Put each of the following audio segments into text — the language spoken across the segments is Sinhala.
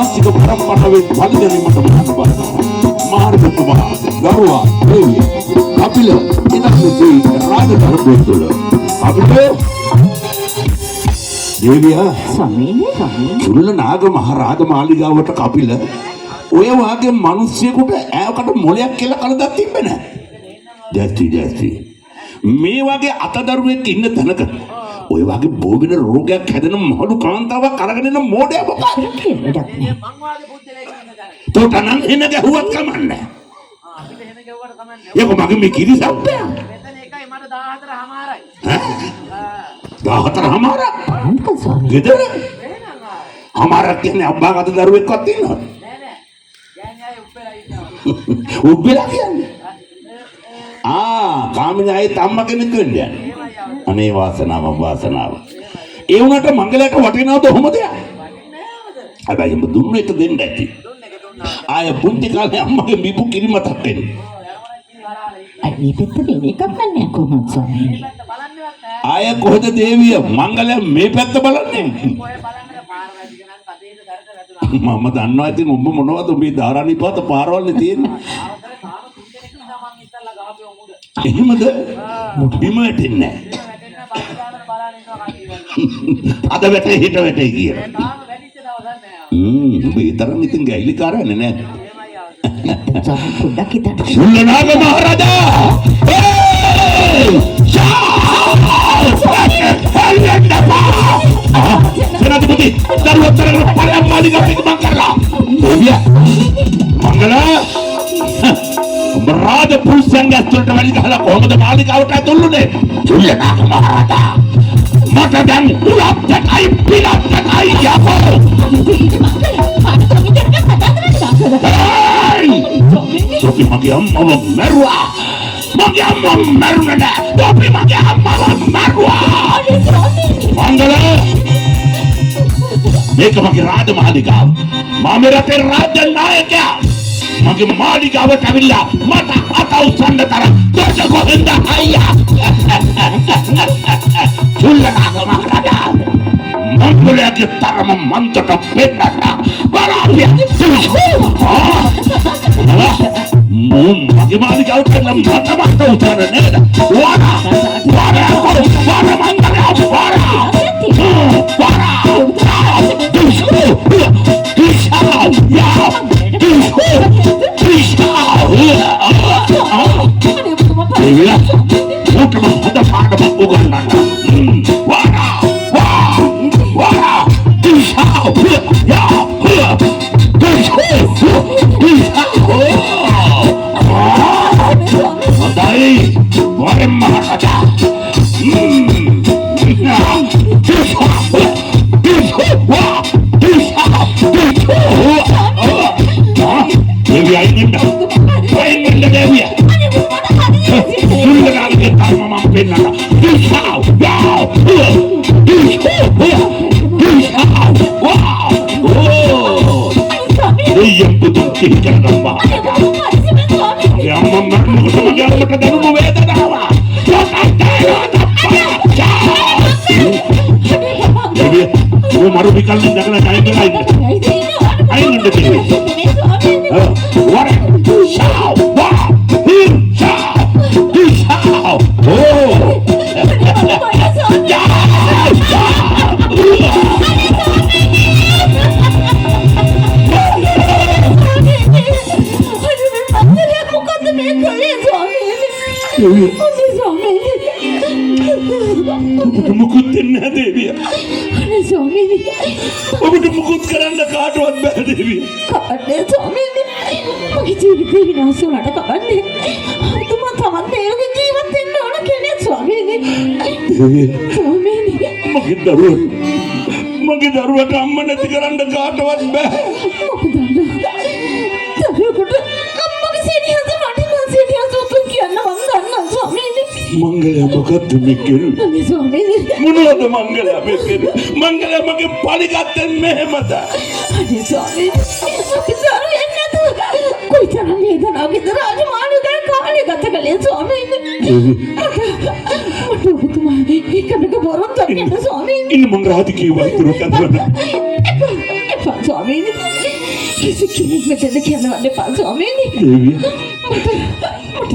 වාංශික පරම්පරාවෙන් බලි ගැනීමට මහත් බලනවා. මහරජතුමා, දරුවා, දේවිය, කපිල ඉදන් රාජධර්මය තුළ. කපිල දේවිය, ස්වාමීනි, ස්වාමීනි. චුල්ල නාග මහ රාජ මාලිගාවට කපිල ඔය වාගේ මිනිස්සෙකුට ඈකට මොලයක් කියලා කලදක් තිබ්බේ නෑ. ජැස්ති ජැස්ති. මේ වගේ අතදරුවෙක් ඉන්න තැනක ඔය වගේ බෝ වෙන රෝගයක් හැදෙන මහලු කාන්තාවක් අරගෙන එන මෝඩයා මොකක්ද? කියලා වැඩක් නෑ. මං වාගේ පුද්ගලයෙක් ඉන්න තැනක. තෝට නම් එන ගැහුවත් කමන්නේ. ආ, අපිට එහෙම ගැහුවට කමන්නේ. ඒක මගේ මේ කිරි සප්පයා. මෙතන එකයි මට 14 හමාරයි. ඈ, 14 හමාරක්? බලන්නකෝ ස්වාමීනි. ගෙදර එහෙනම් ආ. හමාරක් කියන්නේ අබ්බාගත දරුවෙක්වත් ඉන්නවද? නෑ නෑ. ගෑණි අය උප්පෙලා ඉන්නවා. උබ්බෙලා කියන්නේ? ආ, කාමිනී ආයෙත් අම්මා කෙනෙක් වෙන්න යන්නේ. එහෙමයි ආව. අනේ වාසනාව, වාසනාව. ඒ වුණාට මංගලයට වටිනවද ඔහොම දෙයක්? වටින්නේ නෑ අවද. හැබැයි උඹ දුන්න එක දෙන්න ඇති. දුන්න එක දුන්නා. ආය පුංචි කාලේ අම්මගේ බීපු කිරි මතක් වෙන්නේ. ඔව්, යනවනම් කිරි වරාලා ඉන්නවා. අය මේ පැත්තට එන එකක් නෑ කොහොමද ස්වාමීනි? මේ පැත්ත බලන්නේවත් නෑ. ආය කොහෙද දේවිය මංගලය මේ පැත්ත බලන්නේ? කොහෙ බලන්නද පාර වැදිගෙන නම් කටේට දරට වැදුනා. මම දන්නවා ඉතින් උඹ මොනවද උඹේ ධාරානිපාත පාරවල්නේ තියෙන්නේ. අවසර තාම තුන් දෙනෙක් නිසා මං ඉස්සල්ලා ගහපිය මුඩ. එහෙමද? බිම වැටෙන්නේ නැහැ. බිම වැටෙන්න පස්සේ ගානට බලන්න ඉන්නවා කට්ටිය වගේ. අද වැටේ හෙට වැටේ කියලා. තාම වැටිච්ච දවසක් නෑ ආව. උඹ ඒ තරම් ඉතින් ගැයිලිකාරයනේ නේද? එහෙමයි ආව. ස්වාමීනි, පොඩ්ඩක් හිතන්න. චුල්ලනාග මහරජා! ඒ! ශා! සේනාධිපති, දරුවත් අරගෙන ඵලයන් මාලිගාවට ඉක්මන් කරලා. දේවිය, මංගල, උඹ රාජ පුරුෂයන්ගේ ඇස් වලට වැලි ගහලා කොහොමද මාලිගාවට ඇතුළුනේ? චුල්ලනාග මහරජා, මට දැන් උලක් දෙකයි පිලක් දෙකයි යකෝ. ඒයි! තොපි මගේ අම්මව මැරුවා. මගේ අම්මව මැරුණේ නෑ. තොපි මගේ අම්මව මැරුවා. මංගල, මේක මගේ රාජමාලිගාව. මම මේ රටේ රාජ්‍ය නායකයා. මගේ මාලිගාවට ඇවිල්ලා මට අත උස්සන්න තරම් දොඩ කොහෙන්ද අයියා? චුල්ලනාග මහරජා, මංගලයාගේ තරම මන්තට පෙන්නන්න බලාපිය. මූ මගේ මාලිගාවට ඇවිල්ලා මට මට උස්සන්න නේද? වර වර යකෝ, වර මංගලයා, වර වර. ඌටම හොඳ පාඩමක් උගන්වන්න. වර වා වර දිශා යා දිශා දිශා. හොඳයි, වරෙන් මහරජා. දිශා දිශා වා දිශා දිශා. දේවිය, අයින් වෙන්න, අයින් වෙන්න දේවිය. චුල්ලනාගගේ තරම මම පෙන්නන්න. දිශා යා දිශා දිශා වා. ඕ දෙයියන් පුතුන් සිහි කරගන්න මහරජා. මගේ අම්මා මරනකොට මගේ අම්මට දැනුණු වේදනාව. දේවිය, ඌ මරු විකල්පෙන් දැකලා අයින් වෙලා ඉන්න. අයින් වෙන්න දේවිය. වර ෂා වා හි ෂා දිශා. ඕ යා යා. මොකද්ද මේ කළේ ස්වාමීනි? අනේ ස්වාමීනි. ඔබට මුකුත් දෙන්නේ නැහැ දේවිය. අනේ ස්වාමීනි. ඔබට මුකුත් කරන්න කාටවත් බෑ දේවිය. කවන්නේ ස්වාමීනි. මගේ ජීවිතේ විනාශ වුණාට කවන්නේ. ඔබතුමා තමන් තේරුම් ජීවත් වෙන්න ඕන කෙනෙක් ස්වාමීනි. දේවිය. ස්වාමීනි. මගේ දරුවට, මගේ දරුවට අම්මා නැති කරන්න කාටවත් බෑ. ඔබ දන්නවා, දරුවෙකුට අම්මගේ සෙනෙහස වටිනා සෙනෙහස උතුම් කියන්න මං දන්නවා ස්වාමීනි. මංගලයා, මොකද්ද මේ කෙරුවේ? අනේ ස්වාමීනි. මොනවද මංගලයා මේ කෙරුවේ? මංගලයා මගේ පලිගත්තේ මෙහෙමද? අනේ ස්වාමීනි, මගේ දරුවෙක් නැතුව කොයිතරම් වේදනාවකද රාජමාලිගාවේ කාලය ගත කළේ ස්වාමීනි. මට ඔබතුමා එකමක පොරොන්දුවක් දෙන්න ස්වාමීනි. ඉන්න, මං රාජකීය වෛද්‍යවරුන් අඳුරන්න. එපා එපා ස්වාමීනි. කිසි කෙනෙක් මෙතන කියන්න එපා ස්වාමීනි. දේවිය,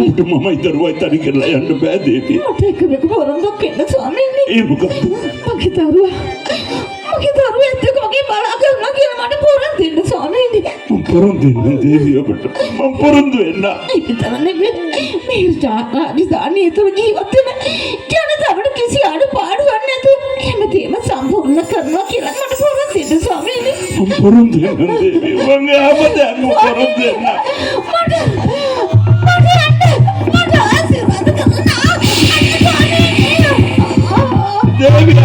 ඔබට මමයි දරුවයි තනි කරලා යන්න බෑ දේවිය. මට එකම එක පොරොන්දුවක් එන්න ස්වාමීනි. ඒ මොකක්ද? මගේ දරුවා, මගේ දරුවා ඇත්ත එක මගේ බලා ගන්නවා කියලා මට පොරොන්දු දෙන්න ස්වාමීනි. මං පොරොන්දු වෙන්නම් දේවිය ඔබට. මං පොරොන්දු වෙන්නම්. ඒ විතර නෙමෙයි, මේ රාජධානිය තුළ ජීවත් වෙන ජනතාවට කිසි අඩුපාඩුවක් නැතුව හැමදේම සම්පූර්ණ කරනවා කියලා මට පොරොන්දු දෙන්න ස්වාමීනි. මං පොරොන්දු වෙන්නම් දේවිය. මං හැමදේම පොරොන්දු වෙන්නම්. මට මට යන්න, මට ආශිර්වාද කරන්න අන්න ස්වාමීනි. දේවිය,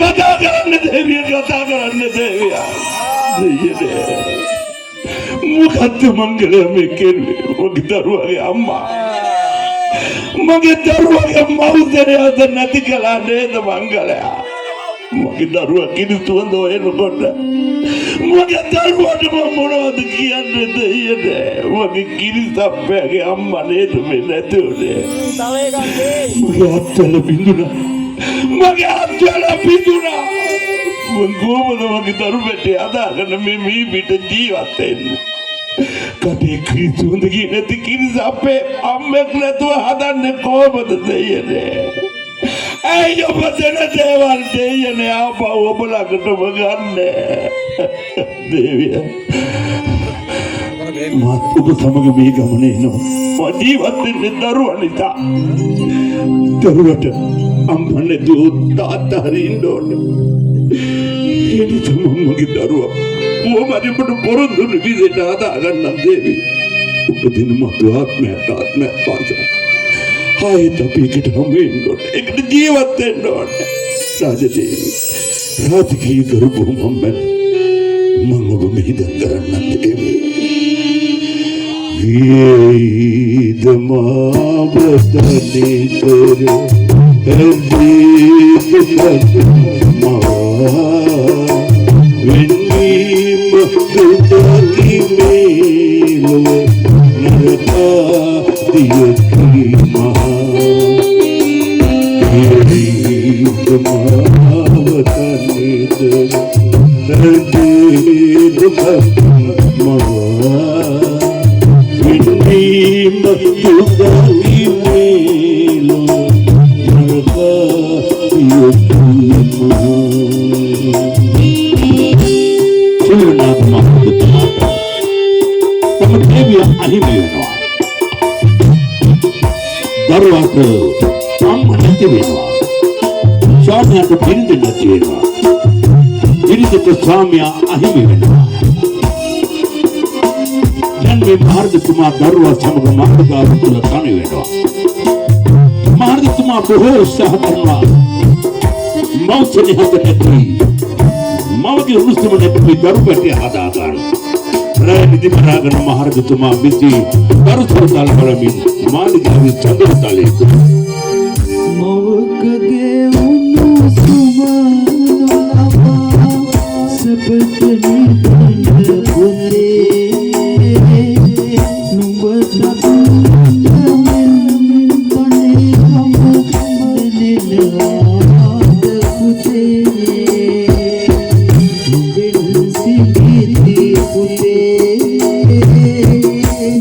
කතා කරන්න දේවිය, කතා කරන්න දේවිය. දෙයියනේ, මොකද්ද මංගලය මේ කෙරුවේ? මගේ දරුවගේ අම්මා, මගේ දරුවගේ මව්දරය අද නැති කළා නේද මංගලයා? මගේ දරුවා කිරි සුවඳ හොයනකොට මගේ දරුවාට මම මොනවද කියන්නේ දෙයියනේ? මගේ කිරි සප්පයාගේ අම්මා නේද මේ නැති වුනේ? තව එකක් දෙයි. මගේ අත්වල බිඳුනා. මගේ අත්වල බිඳුනා. මං කොහොමද මගේ දරු පැටේ හදාගෙන මේ මී පිට ජීවත් වෙන්නේ? කටේ කිරි සුවඳ ගියේ නැති කිරි සප්පේ අම්මෙක් නැතුව හදන්නේ කොහොමද දෙයියනේ? ඇයි ඔබ දෙන දේවල් දෙයියනේ ආපහු ඔබ ළඟටම ගන්නේ? දේවිය, මාත් ඔබ සමග මේ ගමන එනවා. මා ජීවත් වෙන්නේ දරුවා නිසා. දරුවට අම්මා නැතුව තාත්තා හරි ඉන්න ඕනේ. ඒ නිසා මම මගේ දරුවා කොහොම හරි ඔබට පොරොන්දු වුණ විදිහට හදාගන්නම් දේවි. ඔබ දෙන මధు ආත්මයක් ආත්මයක් පාසා ආයෙත් අපි එකට හමු වෙන්න ඕනේ. එකට ජීවත් වෙන්න ඕනේ. රාජදේවි, රාජකීය ගරු බුහුමන් මැද මං ඔබ මෙහිදන් කරන්නම් දේවි. ඊද මාවතනේ කර ඇදී මවා වෙන්වීම දුකකි මේ ලොව නරකාදියකි මහා. ඊද මාවතනේ කර ඇදී දුකක් මවා වෙන්වීම දුකකි මේ ලොව නරකාදියකි මහා. චුල්ලනාථ මහරජතුමාට තම දේවිය අහිමි වෙනවා. දරුවාට අම්ම නැති වෙනවා. ස්වාමියාට බිරිඳ නැති වෙනවා. බිරිඳට ස්වාමියා අහිමි වෙනවා. දැන් මේ මහරජතුමා දරුවා සමග මාළිගාව තුළ තනි වෙනවා. මහරජතුමා බොහෝ උත්සාහ කරනවා මව් සෙනෙහස නැති, මවගේ උණුසුම නැති දරු පැටිය හදා ගන්න. රැ නිදි මරාගෙන මහරජතුමා බිසි දරු සොරතල් බලමින් මාළිගාවේ චඳුරු තලයේ මවකගේ උණුසුම නොලබා සැපට නිදන්න පුතේ, නුඹට මෙන් තනිකම දැනෙනවාද පුතේ? නුඹෙන් සිටිති පුතේ,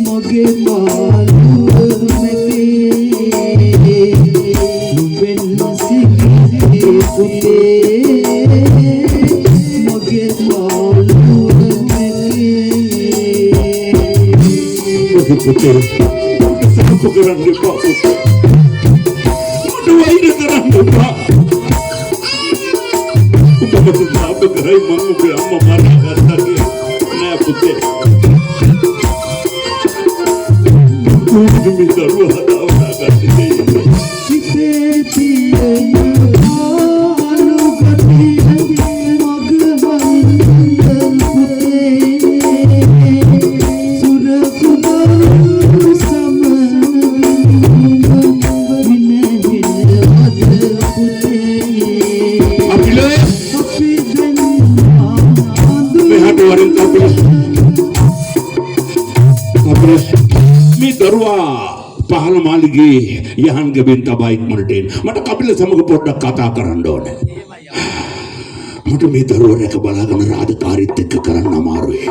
මගේ මාළුව මැකේ. නුඹෙන් සිටිති පුතේ, මගේ මාළුව මැකේ. මගේ පුතේ, මට සාප කරන්න එපා පුතේ. මට වෛර කරන්න එපා. ඔබ මට සාප කරයි මං ඔබේ අම්මා මරා ගත්තා කියලා. නෑ පුතේ. කොහොමද මේ දරුවා හදාවනා ගන්නේ දෙයියනේ? සිතේ තියෙන ආලු ගතිය මග හන්ද පුතේ, සුර කුමරු සමග මිනහිනවද පුතේ? කපිල! අපි දෙන්නා මෙහාට වරින් කපිල. කපිල, මේ දරුවා පහළ මාලිගේ යහන් ගැබෙන් තබා ඉක්මනට එන්න. මට කපිල සමග පොඩ්ඩක් කතා කරන්න ඕනේ. මට මේ දරුවා රැක බලාගෙන රාජකාරීත් එක්ක කරන්න අමාරුයි.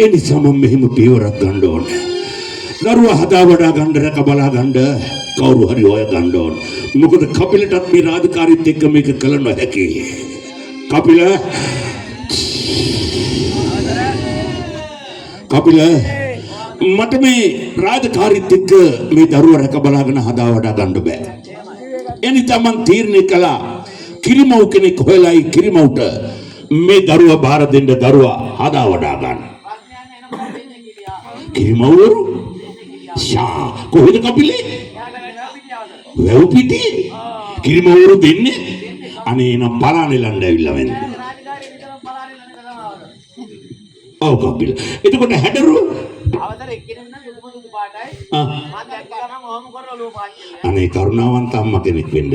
ඒ නිසා මම මෙහෙම පියවරක් ගන්න ඕනේ. දරුවා හදා වඩා ගන්න, රැක බලා ගන්න කවුරු හරි හොය ගන්න ඕන. මොකද කපිලටත් මේ රාජකාරීත් එක්ක මේක කළ නොහැකි. කපිල, කපිල, මට මේ රාජකාරීත් එක්ක මේ දරුවා රැක බලාගෙන හදා වඩා ගන්න බෑ. එනිසා මං තීරණය කළා කිරිමව් කෙනෙක් හොයලායි කිරිමව්ට මේ දරුවා බාර දෙන්න, දරුවා හදා වඩා ගන්න. කිරිමව්වරු ෂා කොහෙද කපිලේ? වැව් පිටියේ කිරිමව්වරු දෙන්නේ. අනේ නම් පලා නෙලන්න ඇවිල්ලා වෙන්නේ. ඔව් කපිල. එතකොට හැඩරුව අවතර එක්කෙනෙක් නම් ලුණු සුදු පාටයි. ආ. මං දැක්ක ගමන් ඔහොම කරලා ඔළුව පාත් කළා. අනේ කරුණාවන්ත අම්මා කෙනෙක් වෙන්න.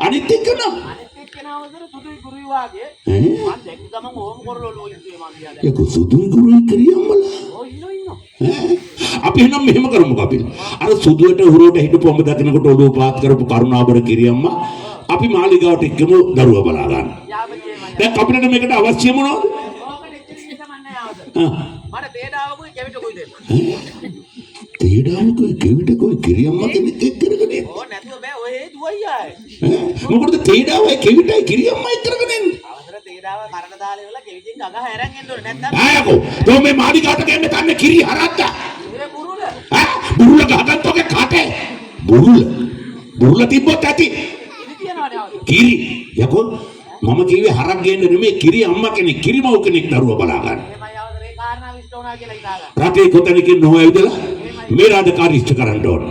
අනිත් එක්කන අනිත් එක්කෙනා අවතර සුදුයි කුරුයි වාගේ. ඈ මං දැක්ක ගමන් ඔහොම කරලා ඔළුව ඉස්සුවේ මං දිහා දැක්කා. යකෝ සුදුයි ගුරුයි කිරියම්මලා. ඔව් ඉන්නෝ ඉන්නෝ. ඈ? අපි එහෙනම් මෙහෙම කරමු කපිල්. අර සුදුවට හුරුවට හිටපු අම්ම දකින්නකොට ඔළුව පාත් කරපු කරුණාබර කිරියම්මා අපි මාලිගාවට එක්කම දරුවා බලා ගන්න. යාපතියේ මං. දැන් කපිලට මේකට අවශ්‍ය මොනවද? ඕකට එච්චර ඉන්න මං නෑ අවතර. ආ. මට තේඩාවකුයි කෙවිතකුයි දෙන්න. තේඩාවකුයි කෙවිතකුයි කිරියම්මා කෙනෙක් එක් කරගෙන එන්නේ. ඕ නැතුව බෑ, ඔය හේ දුවයි ආයේ. ඈ? මොකටද තේඩාවයි කෙවිතයි කිරියම්මා එක් කරගෙන එන්නේ? අවතර තේඩාව කරට දාලා ඉවරලා කෙවිතෙන් ගග හැරන් එන්න ඕනේ නැත්තම් ආයකෝ තෝ මේ මාලිගාවට ගන්නේ තන්නේ කිරි හරද්දා. ඒ බුරුල. ඈ බුරුල ගහගත්ත ඔගේ කටේ. බුරුල. බුරුල තිබ්බොත් ඇති. ඉරි තියනවනේ අවතර. කිරි. යකෝ මම කිව්වේ හරක් ගේන්න නෙමෙයි, කිරි අම්මා කෙනෙක්, කිරි මව් කෙනෙක් දරුවා බලා ගන්න. එහෙමයි අවතර, ඒ කාරණාව ඉෂ්ට වුණා කියලා හිතා ගන්න. රටේ කොතනකින් නොහොය ඇවිදලා මේ රාජකාරී ඉෂ්ට කරන්න ඕන.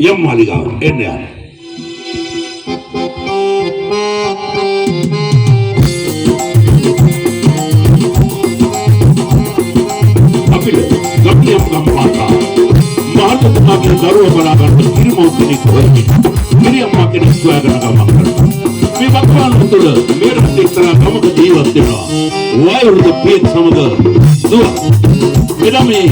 යම් මාලිගාවට එන්න යන්න. අපිට ගම්මියම් ගම්පාතා මහත්තුමාගේ දරුවා බලා ගන්න කිරි මව් කෙනෙක් හොයමින් කිරි අම්මා කෙනෙක් හොයාගෙන ගමන් කරනවා. මේ වකවානුව තුළ මේ රටේ එක්තරා ගමක ජීවත් වෙනවා. වයෝවෘද්ධ පියෙක් සමග දුව. එදා මේ